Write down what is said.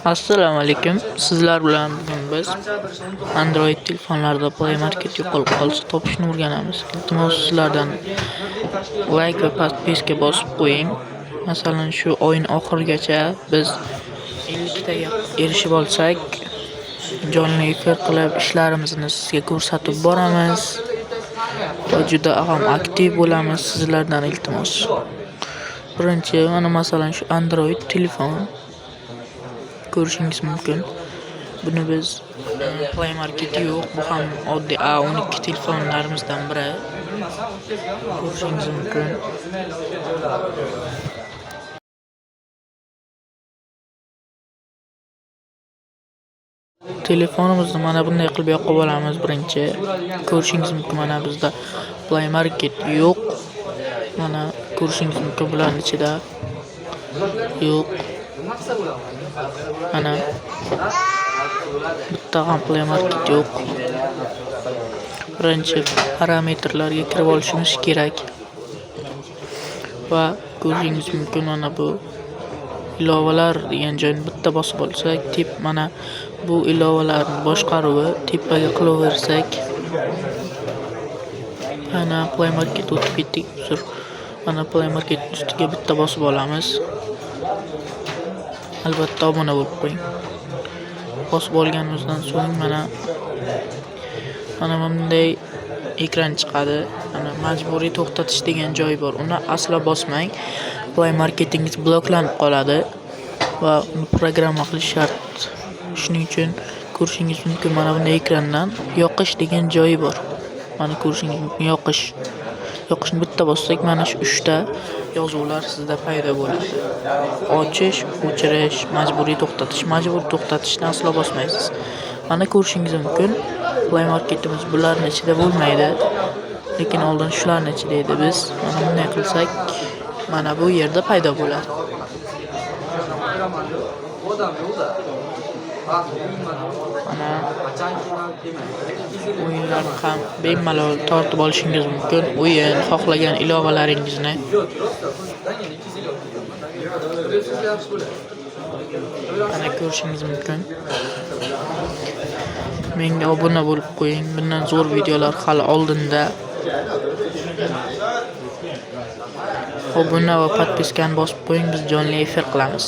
Assalomu alaykum. Sizlar bilan bugun biz Android telefonlarda Play Market yo'qolib qolsa topishni o'rganamiz. Iltimos sizlardan like va podpiska bosib qo'ying. Masalan, shu oyning oxirigacha biz 50 taga erishib olsak, jonli efir qilib ishlarimizni sizga ko'rsatib boramiz va juda ham aktiv bo'lamiz. Sizlardan iltimos. Birinchi, mana masalan shu Android telefon ko'rishingiz mumkin. Buni biz Play Market yo'q, bu ham oddiy A12 telefonlarimizdan biri. Ko'rishingiz mumkin. Telefonimizni mana bunday qilib yoqib olamiz birinchi. Ko'rishingiz mumkin, mana bizda Play Market yo'q. Mana ko'rishingiz mumkin, bularning ichida yo'q. Mana bitta ham Play Market yo'q. Birinchi parametrlarga kirib olishimiz kerak. Va ko'rishingiz mumkin, mana bu ilovalar degan joyni bitta bosib olsak, tep mana bu ilovalarni boshqaruvi tepaga qilaversak, mana Play Market o'tib ketdik. Uzr. Mana Play Market ustiga bitta bosib olamiz. Albatta obuna bo'lib qo'ying. Bosib olganimizdan so'ng mana bunday ekran chiqadi. Mana majburiy to'xtatish degan joy bor. Uni aslo bosmang. Play Marketingiz bloklanib qoladi va uni programma qilish shart. Shuning uchun ko'rishingiz mumkin, mana bunday ekrandan yoqish degan joyi bor. Mana ko'rishingiz mumkin, yoqish. Yoqishni bitta bossak, mana shu 3 ta yozuvlar sizda paydo bo'ladi. Ochish, o'chirish, majburiy to'xtatish. Majburiy to'xtatishni aslo bosmaysiz. Mana ko'rishingiz mumkin, Play Marketimiz bularning ichida bo'lmaydi. Lekin oldin shularning ichida edi. Biz mana bunday qilsak, mana bu yerda paydo bo'ladi. Mana o'yinlarni ham bemalol tortib olishingiz mumkin. O'yin, xohlagan ilovalaringizni. Mana ko'rishingiz mumkin. Menga obuna bo'lib qo'ying. Bundan zo'r videolar hali oldinda. Obuna va podpiskani bosib qo'ying, biz jonli efir qilamiz.